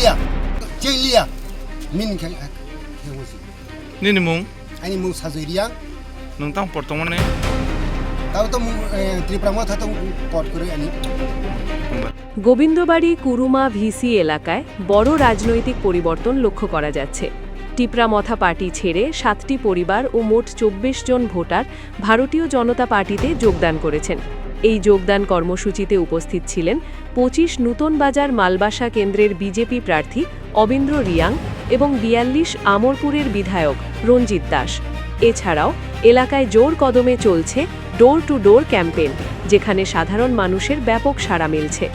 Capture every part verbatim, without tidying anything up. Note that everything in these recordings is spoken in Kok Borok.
Liya, Cheng Liya, min khe, khe wasi. Nini mung? Ani mung Sajoi Riang. Nung tang por tongmani? Tao to mung, eh, Tripura Motha to por kore ani. Gobindabari Kuruma ভিসি এলাকায় বড় রাজনৈতিক পরিবর্তন লক্ষ্য করা যাচ্ছে। টিপরা মথা পার্টি ছেড়ে সাতটি পরিবার ও মোট চব্বিশ জন ভোটার ভারতীয় জনতা পার্টিতে যোগদান করেছেন। এই যোগদান কর্মসূচিতে উপস্থিত ছিলেন পঁচিশ নূতন বাজার মালবাসা কেন্দ্রের বিজেপি প্রার্থী অবিন্দ্র রিয়াং এবং বিয়াল্লিশ আমরপুরের বিধায়ক রঞ্জিত দাস। এছাড়াও এলাকায় জোর কদমে চলছে ডোর টু ডোর ক্যাম্পেইন, যেখানে সাধারণ মানুষের ব্যাপক সাড়া মিলছে।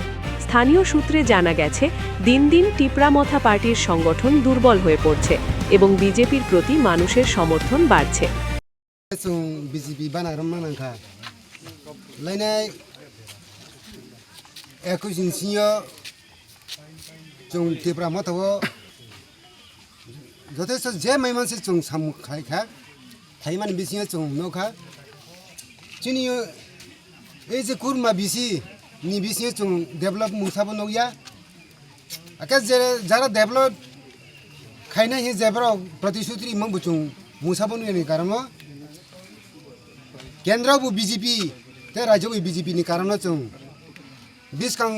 স্থানীয় সূত্রে জানা গেছে, দিন দিন টিপরা মথা পার্টির সংগঠন দুর্বল হয়ে পড়ছে এবং বিজেপির প্রতি মানুষের সমর্থন বাড়ছে। Chwng B J P bana rwma nangkha. Lainai ekush ni singyo chwng Tipra Motha o jothesto je maiman se chwng samung khai kha, khaimani bisingo chwng nukha. Chini ei je kurma bisi ni bisingo chwng develop mungsa bo nukya. Ake je jara develop khainai hi je borok protishuti rimang bo chwng mungsa bo nukya ni karon o. Kendra bo B J P tei rajyo bo B J P ni karon o chwng biskang,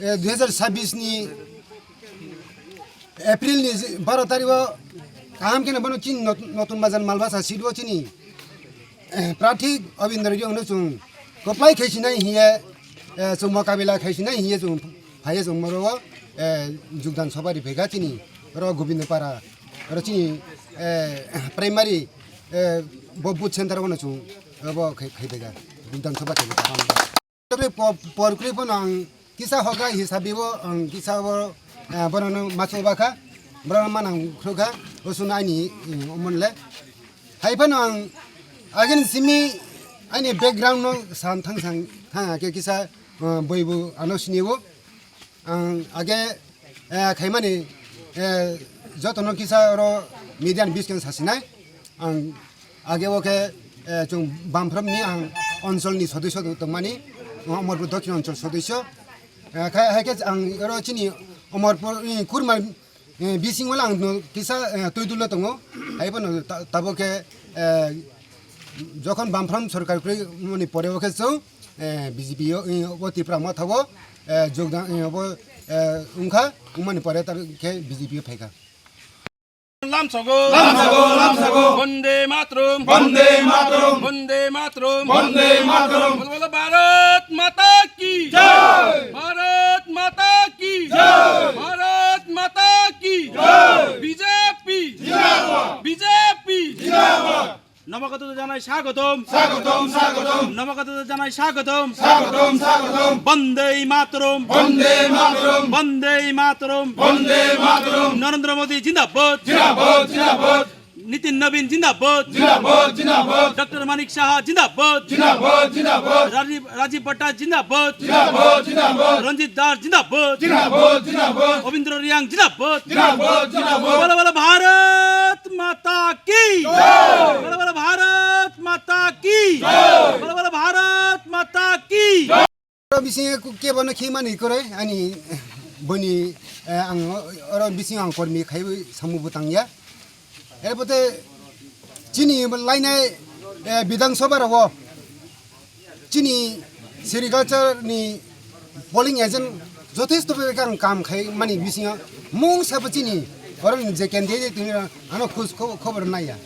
eh, dui hazar sabbish ni April ni baro tarikh o kaham khe no bono chini not-, notun bazar malbasa seat o chini, eh, prarthi Obindra Riyong no chwng kwplai khai sinai hiye, eh, chwng mokabila khai sinai hiye chwng phaiye chwng moro o, eh, jugdan sobari phai kha chini oro Gobindo Para oro chini, eh, primary, eh, bo booth center o no chwng abo khai, khai phai kha jugdan soba khai kha. Tei po-, por kwrwi phano ang kisa hoga hisabibo ang kisa bo, eh, borokno machu bakha, borokno manang khruga, o sunu ani, eh, omonle. Hai phano ang agini simi ani background no san thang sang thang ake kisa, eh, boibu ano sinibo. Ang age, eh, khaimani, eh, jotono kisa oro media ni biskang sasinai. Ang age o khe, eh, chwng Bamphram ni ang onchol ni sodosyo tongmani, Omorpur Dokhin onchol sodosyo. Eh, khai, hai khe ang oro chini Omorpur, eh, kurma, eh, bisingo lang no kisa, eh, twi dullo tongo. Hai phano ta-, tabuk khe, eh, jokhon Bamphram sorkar kwrwi mani pore o khe chwng, eh, B J P o, eh, o Tipra Motha o, eh, jogdan, eh, obo, eh, wngkha, wngmani pore tar khe B J P o phaikha. Lamsogo, lamsogo, lamsogo. Bande Mataram, Bande Mataram, Bande Mataram, Bande Mataram. Bolo, bolo, Bharat Mata ki jai. Bharat Mata ki jai. Bharat Mata ki jai. B J P jindabad. B J P jindabad. নবাগতদের জানাই স্বাগতম। স্বাগতম, স্বাগতম। নবাগতদের জানাই স্বাগতম। স্বাগতম, স্বাগতম। বন্দে মাতরম। বন্দে মাতরম। বন্দে মাতরম। বন্দে মাতরম। নরেন্দ্র মোদী জিন্দাবাদ। জিন্দাবাদ, জিন্দাবাদ। নীতিন নবীন জিন্দাবাদ। জিন্দাবাদ, জিন্দাবাদ। ডক্টর মানিক সাহা জিন্দাবাদ। জিন্দাবাদ, জিন্দাবাদ। রাজীব, রাজীব ভট্টাচার্য জিন্দাবাদ। জিন্দাবাদ, জিন্দাবাদ। রঞ্জিত দাস জিন্দাবাদ। জিন্দাবাদ, জিন্দাবাদ। অবিন্দ্র রিয়াং জিন্দাবাদ। জিন্দাবাদ, জিন্দাবাদ। বলো, বলো, ভারত মাতা কি? জয়। বলো, বলো, ভারত মাতা কি? জয়। বলো, বলো, ভারত মাতা কি? Oro bisingo kebo no khimani kore ani boni, eh, ang oro bisingo ang kormi khaiwi samu butang ya. Erbote chini lainai, eh, Bidhan Sabha rogo chini sericulture ni polling agent jothesto bebakang kam khai mani bisingo mung sabo chini oro ni je candidate tini ano khoj kho-, khobor naiya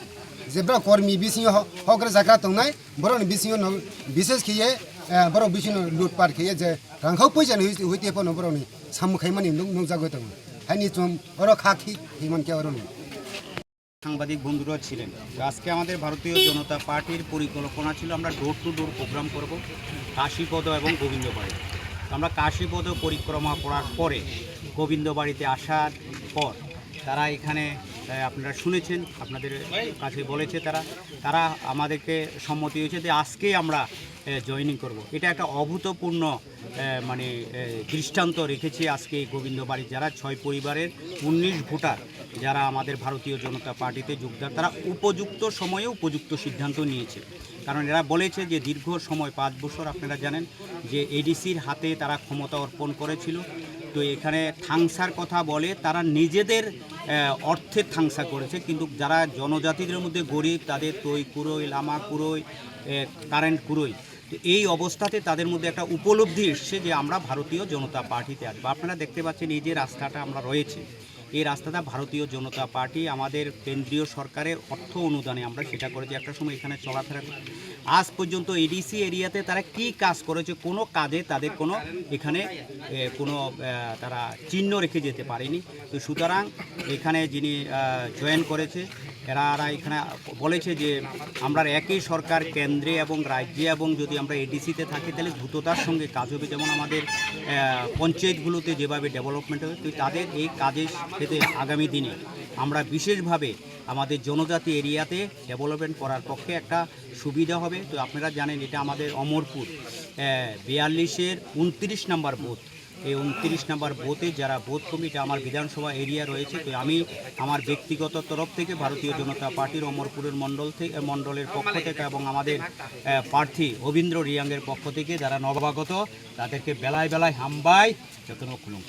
je bra kormi bisingo ho-, hogra jagra tongnai borok ni bisingo no bises khiye, eh, borok bisingo lutpat khiye je rangkhau poisa ni hui, hui te pono borok ni samung khai mani nuk, nukjagwi tongo haini chum oro kha khi, khi man khe oro ni. সাংবাদিক বন্ধুরা ছিলেন। তো আজকে আমাদের ভারতীয় জনতা পার্টির পরিকল্পনা ছিল আমরা ডোর টু ডোর প্রোগ্রাম করব কাশীপদ এবং গোবিন্দবাড়ি। তো আমরা কাশীপদ পরিক্রমা করার পরে গোবিন্দবাড়িতে আসার পর তারা এখানে, আহ, আপনারা শুনেছেন, আপনাদের কাছে বলেছে তারা, তারা আমাদেরকে সম্মতি হয়েছে যে আজকেই আমরা, আহ, জয়েনিং করব। এটা একটা অভূতপূর্ণ, আহ, মানে, আহ, দৃষ্টান্ত রেখেছে আজকে এই গোবিন্দবাড়ির যারা ছয় পরিবারের উনিশ ভোটার, যারা আমাদের ভারতীয় জনতা পার্টিতে যোগদান, তারা উপযুক্ত সময়ে উপযুক্ত সিদ্ধান্ত নিয়েছে। কারণ এরা বলেছে যে দীর্ঘ সময়, পাঁচ বছর আপনারা জানেন যে এডিসির হাতে তারা ক্ষমতা অর্পণ করেছিল, তো এখানে থাংসার কথা বলে, তারা নিজেদের আহ, অর্থে থাংসা করেছে, কিন্তু যারা জনজাতিদের মধ্যে গরিব, তাদের তৈ কুরোই, লামা কুরোই, কারেন্ট কুরোই। তো এই অবস্থাতে তাদের মধ্যে একটা উপলব্ধি এসছে যে আমরা ভারতীয় জনতা পার্টিতে আছি। বা আপনারা দেখতে পাচ্ছেন, এই যে রাস্তাটা আমরা রয়েছে, এই রাস্তাটা ভারতীয় জনতা পার্টি, আমাদের কেন্দ্রীয় সরকারের অর্থ অনুদানে আমরা সেটা করেছি। একটা সময় এখানে চলাফেরা করতাম। আজ পর্যন্ত এডিসি এরিয়াতে তারা কি কাজ করেছে, কোনো কাজে তাদের কোনো এখানে এ, কোনো আহ, তারা চিহ্ন রেখে যেতে পারেনি। তো সুতরাং এখানে যিনি জয়েন করেছে, এরা এরা এখানে বলেছে যে আমরা একই সরকার কেন্দ্রে এবং রাজ্যে, এবং যদি আমরা এডিসিতে থাকি, তাহলে দ্রুততার সঙ্গে কাজ হবে। যেমন আমাদের আহ, পঞ্চায়েতগুলোতে যেভাবে ডেভেলপমেন্ট হবে, তো তাদের এই কাজের ক্ষেত্রে আগামী দিনে আমরা বিশেষভাবে আমাদের জনজাতি এরিয়াতে ডেভেলপমেন্ট করার পক্ষে একটা সুবিধা হবে। তো আপনারা জানেন, এটা আমাদের অমরপুর বিয়াল্লিশের উনত্রিশ নম্বর বুথ। এই উনত্রিশ নম্বর বুথে যারা বুথ কমিটি, আমার বিধানসভা এরিয়া রয়েছে, তো আমি আমার ব্যক্তিগত তরফ থেকে ভারতীয় জনতা পার্টির অমরপুরের মণ্ডল থেকে, মণ্ডলের পক্ষ থেকে এবং আমাদের আহ, প্রার্থী অবিন্দ্র রিয়াংয়ের পক্ষ থেকে যারা নবাগত, তাদেরকে বেলায় বেলায় হামবাই, যতন খুলুম।